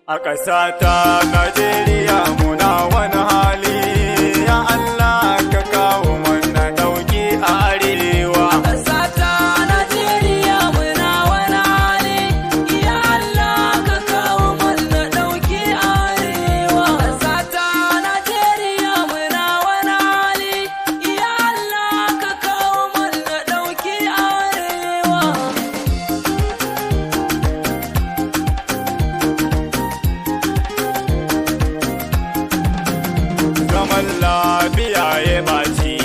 A ƙasa ta Najeriya muna wani hali, ya Allah ka kawo mana ɗauki a arewa. Ƙasa ta Najeriya muna wani hali, ya Allah ka kawo mana ɗauki arewa. Ƙasa ta Najeriya muna wani hali, ya Allah ka kawo mana ɗauki arewa. Zaman lafiya ya baci,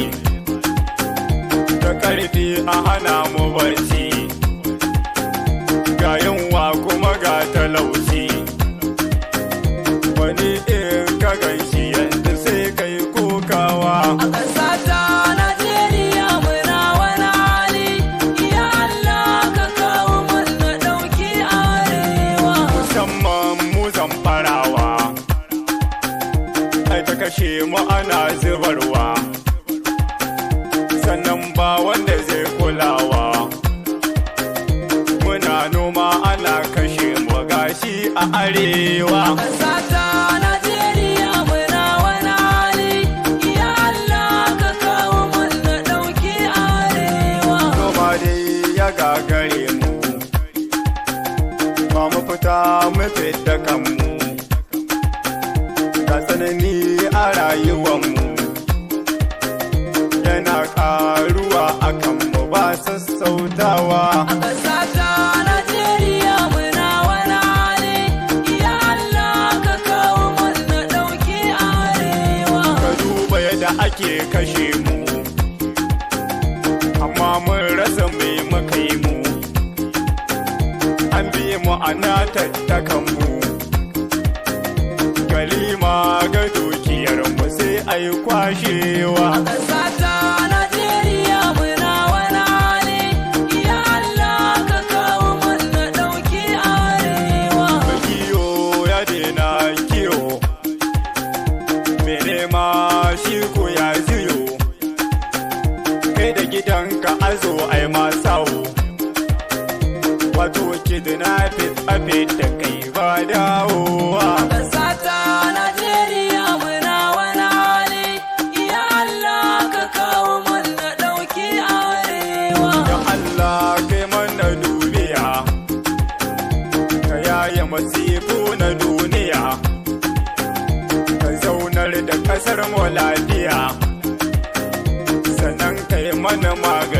ta ƙarfi a hana mu barci, ga yunwa kuma ga talauci. Wani in ka ganshi yanzu sai kai kokawa. A ƙasa ta Najeriya muna wani hali, ya Allah ka kawo mana ɗauki arewa. Musamman mu Zamfarawa, ai ta kashe mu ana zubarwa, sannan ba wanda zai kulawa. Muna noma ana kashe mu gashi a arewa. Ƙasa ta Najeriya muna wani hali, ya Allah ka kawo mana ɗauki arewa. Noma dai ya gagare mu, ba mu fita mu fita kanmu, ga tsanani a rayuwanmu yana ƙaruwa a kanmu ba sassautawa. A ƙasa ta Najeriya muna wani hali, ya Allah ka kawo mana ɗauki arewa. Ka duba yadda ake kashe mu, amma mun rasa mai muka mu. An bi mu ana tattakan mu, galima ga dukiyar mu sai ai kwashewa. A ƙasa ta Najeriya muna wani hali, ya Allah ka kawo mana ɗauki arewa. Kiyo ya daina kiyo, mai nema shi ko ya ziyo, kai da gidanka azo ai masawo, wato kidnapping a da kai ba dawowa. Ƙasa ta Najeriya muna wani hali, ya Allah ka kawo mana ɗauki arewa. Ya Allah kai mana dubiya, ka yaye masifu na duniya, ka zaunar da kasar mu lafiya, sannan kai mana magani.